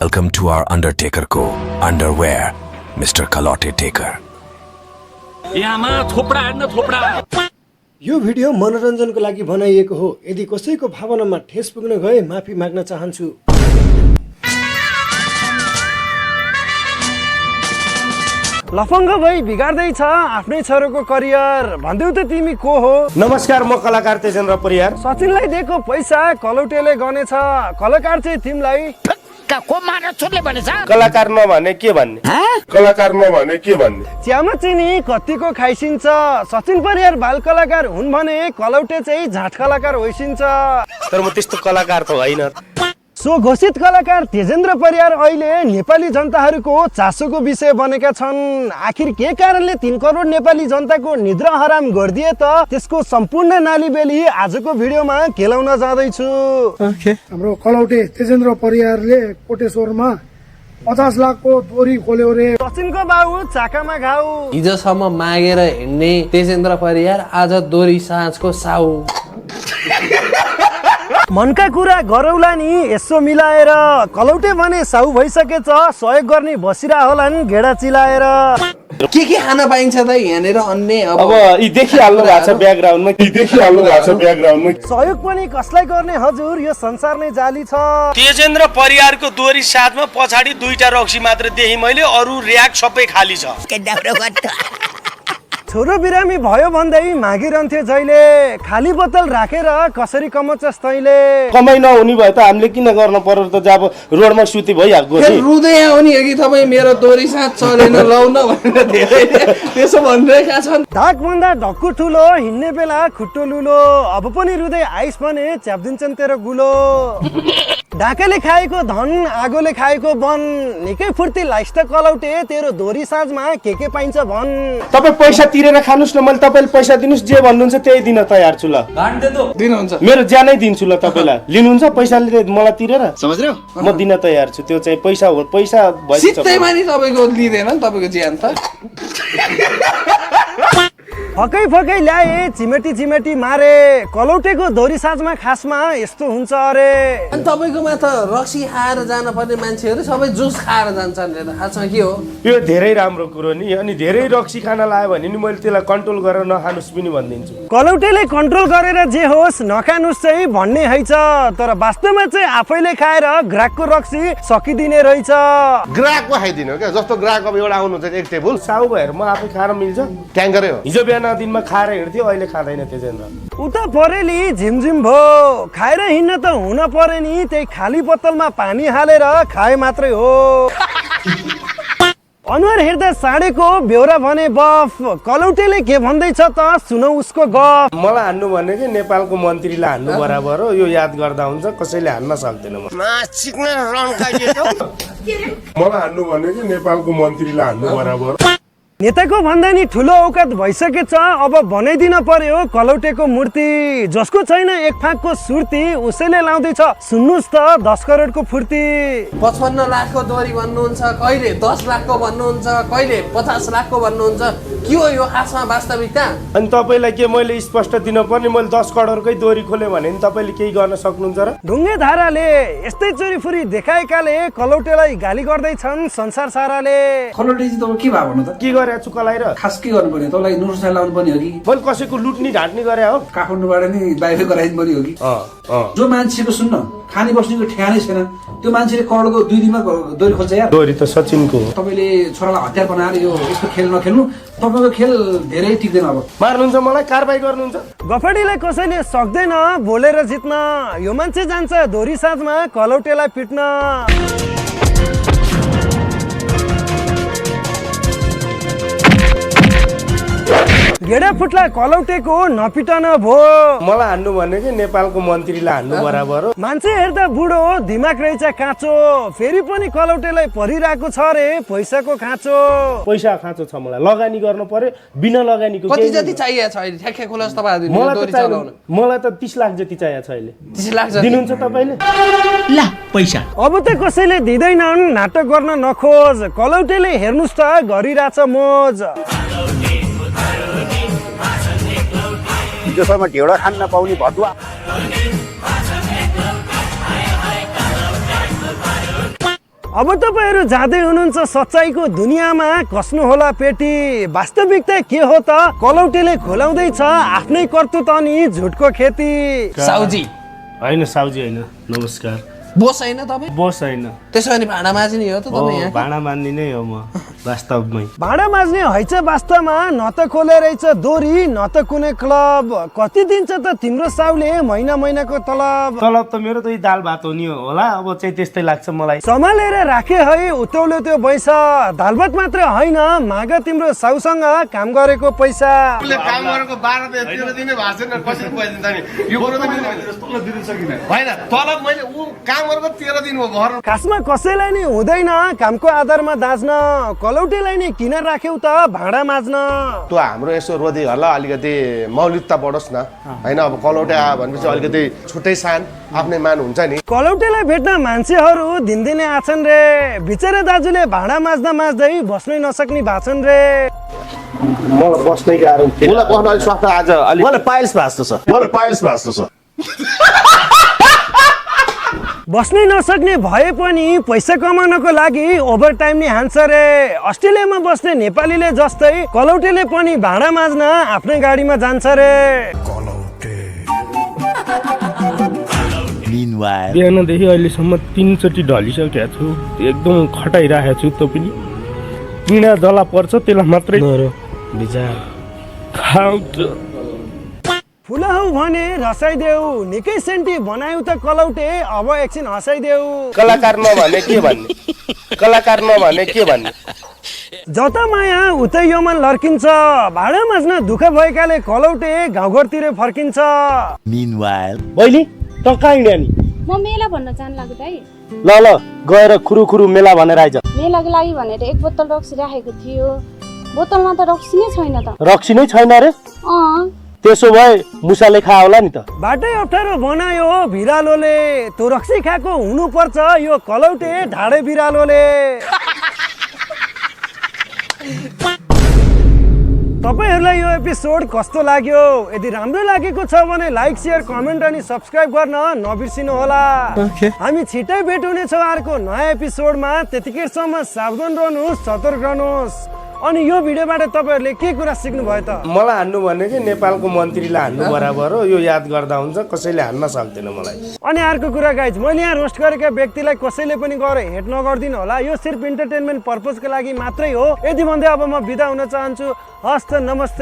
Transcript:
Welcome to our Undertaker को Underwear, Mr. Kalote Taker. यामा थोपडा हेर्न थोपडा। यो भिडियो मनोरञ्जनको लागि बनाइएको हो। यदि कसैको भावनामा ठेस पुग्न गए माफी माग्न चाहन्छु। लफङ्ग भई बिगार्दैछ आफ्नै छोरोको करियर। भन्देऊ त तिमी को हो? नमस्कार, म कलाकार तेजेन्द्र परियार। सचिनलाई दिएको पैसा कलौटेले गनेछ। कलाकार चाहिँ तिमीलाई कलाकार नभने के भन्ने? कलाकार नभने के भन्ने? च्यामा चिनी कतिको खाइसिन्छ। सचिन परियार बाल कलाकार हुन् भने कलौटे चाहिँ झाट कलाकार होइसिन्छ। तर म त्यस्तो कलाकार त होइन। सो घोषित कलाकार तेजेन्द्र परियार अहिले नेपाली जनताहरूको चासोको विषय बनेका छन्। आखिर के कारणले 3 करोड नेपाली जनताको निद्रा हराम गरिदिए त त्यसको सम्पूर्ण नालीबेली आजको भिडियोमा केलाउन जाँदैछु। हाम्रो कलौटे तेजेन्द्र परियारले कोटेश्वरमा 50 लाखको दोरी खोल्यो रे। सचिनको बाबु चाकामा घाउ। हिजोसम्म मागेर हिँड्ने तेजेन्द्र परियार आज दोरी साँझको साउ। मनका कुरा गरौला नि यसो मिलाएर। कलौटे भने साउ भइसकेछ, सहयोग गर्ने बसिरा होलान् घेडा चिलाएर। के खान पाइन्छ त यहाँनिर अन्य? अब यी देखिहाल्नु भएको छ ब्याकग्राउन्डमा। सहयोग पनि कसलाई गर्ने हजुर, यो संसार नै जाली छ। तेजेन्द्र परियारको दोरी साथमा पछाडि 2टा रक्सी मात्र देखेँ मैले, अरु र्याक सबै खाली छ। छोरो बिरामी भयो भन्दै मागिरहन्थ्यो जहिले। खाली बोतल राखेर कसरी कमाउँछस् तैँले? कमाइ नहुने भए त हामीले किन गर्न पर्यो त? जब रोडमा सुती भइहाल्को फेरि रुँदै आउने हो कि तपाईँ मेरो दोरी साथ चलेन लाउन भनेर धेरै त्यसो भनिरहेका छन्। ढाकभन्दा ढक्कु ठुलो, हिँड्ने बेला खुट्टो लुलो। अब पनि रुँदै आइस भने च्याप्दिन्छन् तेरो गुलो। ढाकाले खाएको धन, आगोले खाएको वन। निकै फुर्ती लाइस त कलौटे, तेरो दोरी साँझमा के पाइन्छ भन्। तपाईँ पैसा तिरेर खानुस् न, मैले तपाईँले पैसा दिनुस्, जे भन्नुहुन्छ त्यही दिन तयार छु ल। दिनुहुन्छ? मेरो ज्यानै दिन्छु ल तपाईँलाई। लिनुहुन्छ पैसाले मलाई तिरेर? म दिन तयार छु। त्यो चाहिँ पैसा हो, पैसा सित्तैमा नि तपाईँको लिँदैन नि तपाईँको ज्यान त। फकै फकै ल्याए, चिमेटी चिमेटी मारे। कलौटेको दोरी साँझमा खासमा यस्तो हुन्छ अरे। अनि तपाईँकोमा त रक्सी खाएर जान पर्ने मान्छेहरू सबै जुस खाएर जान्छन् रे त। खासमा के हो? यो धेरै राम्रो कुरो नि। अनि धेरै रक्सी खान लायो भने नि मैले त्यसलाई कन्ट्रोल गरेर नखानुस् पनि भनिदिन्छु। कलौटेले कन्ट्रोल गरेर जे होस् नखानुस् चाहिँ भन्ने हैछ। तर वास्तवमा चाहिँ आफैले खाएर ग्राहकको रक्सी सकिदिने रहेछ। ग्राहकको खाइदिनु क्या। जस्तो ग्राहक अब एउटा आउनुहुन्छ 1 टेबल साउ भएर म आफै खाएर मिल्छ? ट्याङ्करै हो। हिजो बिहान दिनमा खाएर हिँड्थ्यो, अहिले खाँदैन तेजेन्द्र। उता परेली झिमझिम भो। खाएर हिँड्न त हुन परे नि, त्यही खाली बोतलमा पानी हालेर खाए मात्रै हो। अनुहार हेर्दा साँडेको बेहोरा भने बफ। कलौटेले के भन्दैछ त सुनौ उसको गफ। मलाई हान्नु भनेको नेपालको मन्त्रीलाई हान्नु बराबर हो। यो याद गर्दा हुन्छ, कसैले हान्न सक्दैन। मलाई हान्नु भनेको नेपालको मन्त्रीलाई हान्नु बराबर। नेताको भन्दा नि ठुलो औकात भइसकेछ। अब बनाइदिन पर्यो कलौटेको मूर्ति। जसको छैन एक फाँकको सुर्ती, उसैले लाउँदैछ सुन्नुस् त 10 करोडको फुर्ती। 55 लाखको दोरी भन्नुहुन्छ, कहिले 10 लाखको भन्नुहुन्छ, कहिले 50 लाखको भन्नुहुन्छ। के हो यो खासमा वास्तविकता? अनि तपाईँलाई के मैले स्पष्ट दिन पर्ने? मैले 10 करोडकै दोरी खोलेँ भने नि तपाईँले केही गर्न सक्नुहुन्छ र? ढुङ्गे धाराले यस्तै चोरीफुरी देखाएकाले कलौटेलाई गाली गर्दैछन् संसार साराले। कलौटे चाहिँ तपाईँ के भयो भन्नु त? के गरेर छु कलाएर? खास के गर्नु पर्यो? तपाईँलाई नुरुसाइ लाउनु पर्ने हो कि? मैले कसैको लुट्ने ढाँट्ने गरे हो? काठमाडौँबाट नि बाहिर गराइदिनु पर्ने हो कि? जो मान्छेको सुन्न खाने बस्नेको ठेगानै छैन, त्यो मान्छेले करोडको 2 दिनमा दोरी खोल्छ यार। दोरी त सचिनको हो। तपाईँले छोरालाई हतियार बनाएर यो यस्तो खेल नखेल्नु। तपाईँको खेल धेरै टिक्दैन। अब मार्नुहुन्छ मलाई, कारबाही गर्नुहुन्छ? गफडीलाई कसैले सक्दैन बोलेर जित्न। यो मान्छे जान्छ दोरी साँझमा कलौटेलाई पिट्न। गेडा फुट्ला कलौटेको नपिटन भो। मलाई हान्नु भनेको नेपालको मन्त्रीलाई हान्नु बराबर हो। मान्छे हेर्दा बुढो, दिमाग रहेछ काँचो। फेरि पनि कलौटेलाई परिरहेको छ रे पैसाको खाँचो। पैसा खाँचो छ मलाई, लगानी गर्नु पर्यो। बिना लगानीको कति जति चाहिएको छ अहिले? ठ्याक्कै खोलास तपाईँ दोरी चलाउन। मलाई त 30 लाख जति चाहिएको छ अहिले। 30 लाख जति दिनुहुन्छ तपाईँले? ला पैसा अब त कसैले दिँदैनन्, नाटक गर्न नखोज। कलौटेले हेर्नुस् त गरिरहेछ मोज। हिजोसम्म ढेउडा खान नपाउने भतुवा। अब तपाईँहरू जाँदै हुनुहुन्छ सच्चाइको दुनियाँमा कस्नु होला पेटी। वास्तविकता के हो त? कलौटेले खोलाउँदैछ आफ्नै कर्तुत अनि झुटको खेती। साउजी होइन साउजी होइन, नमस्कार। बोस होइन तपाईँ? बोस होइन। त्यसो भने भाँडा माझ्ने हो त तपाईँ यहाँ? भाँडा मान्ने नै हो म वास्तवमै। भाँडा माझ्ने हैछ वास्तवमा, न त खोले रहेछ दोरी न त कुनै क्लब। कति दिन्छ त तिम्रो साउले महिना महिनाको तलब? तलब त मेरो त दाल भात हो नि होला, अब चाहिँ त्यस्तै लाग्छ मलाई। सम्हालेर राखे है उतौले त्यो पैसा, दाल भात मात्र होइन माग तिम्रो साउसँग काम गरेको पैसा। काम गरेको 12 दिनै भएको छैन, कसरी पैसा दिन्छ नि? यो कुरो त दिन सकिन होइन। तलब मैले ऊ काम गरेको 13 दिन हो घर। खासमा कसैलाई नि हुँदैन कामको आधारमा दाँच्न, कलौटेलाई नि किन राख्यौ त भाँडा माझ्न? त्यो हाम्रो यसो रोधीहरूलाई अलिकति मौलिकता बढोस् न होइन। अब कलौटे आयो भनेपछि अलिकति छुट्टै सान आफ्नै मान हुन्छ नि। कलौटेलाई भेट्न मान्छेहरू दिनदिनै आछन् रे। बिचरा दाजुले भाँडा माझ्दा माझ्दै बस्नै नसक्ने भाछन् रे। मलाई बस्नै गाह्रो। मलाई बस्न अलिक स्वास्थ्य आज अलिक मलाई पाइल्स भास्तो छ। बस्नै नसक्ने भए पनि पैसा कमाउनको लागि ओभर टाइम नै हान्छ रे। अस्ट्रेलियामा बस्ने नेपालीले जस्तै कलौटेले पनि भाँडा माझ्न आफ्नै गाडीमा जान्छ रे। बिहानदेखि अहिलेसम्म 3 चोटि ढलिसकेको छु, एकदम खटाइरहेको छु। त पनि पिँडा जला पर्छ त्यसलाई मात्रै फुला हौ भने रसाइदेऊ, निकै सेन्टी बनायौ त कलौटे, अब एकछिन हँसाइदेऊ। कलाकार नभने के भन्ने, कलाकार नभने के भन्ने। जता माया उतै यो मन लर्किन्छ, भाँडा माझ्न दुःख भएकाले कलौटे गाउँघरतिर फर्किन्छ। बहिनी त कहाँ हिँड्या नि? म मेला भन्न चाहन लाग्यो दाइ। ल गएर खुरु मेला भनेर आइज। मेलाको लागि भनेर 1 बोतल रक्सी राखेको थियो, बोतलमा त रक्सी नै छैन त। रक्सी नै छैन रे? त्यसो भए मुसाले खा होला नि त। बाटै अप्ठ्यारो बनायो भिरालोले, त्यो रक्सी खाएको हुनुपर्छ यो कलौटे ढाडे बिरालोले। तपाईहरूलाई यो एपिसोड कस्तो लाग्यो? यदि राम्रो लागेको छ भने लाइक शेयर कमेन्ट अनि सब्स्क्राइब गर्न नबिर्सिनु होला। हामी छिट्टै भेट हुनेछौँ अर्को नयाँ एपिसोडमा। त्यतिखेरसम्म सावधान रहनुहोस्, सतर्क रहनुहोस्। अनि यो भिडियोबाट तपाईँहरूले के कुरा सिक्नु भयो त? मलाई हान्नु भनेको नेपालको मन्त्रीलाई हान्नु बराबर हो, यो याद गर्दा हुन्छ। कसैले हान्न सक्दैन मलाई। अनि अर्को कुरा गाइज, मैले यहाँ रोस्ट गरेका व्यक्तिलाई कसैले पनि गएर हेट नगरिदिनु होला, यो सिर्फ इन्टरटेनमेन्ट पर्पजको लागि मात्रै हो। यति भन्दै अब म बिदा हुन चाहन्छु। हस्त नमस्ते।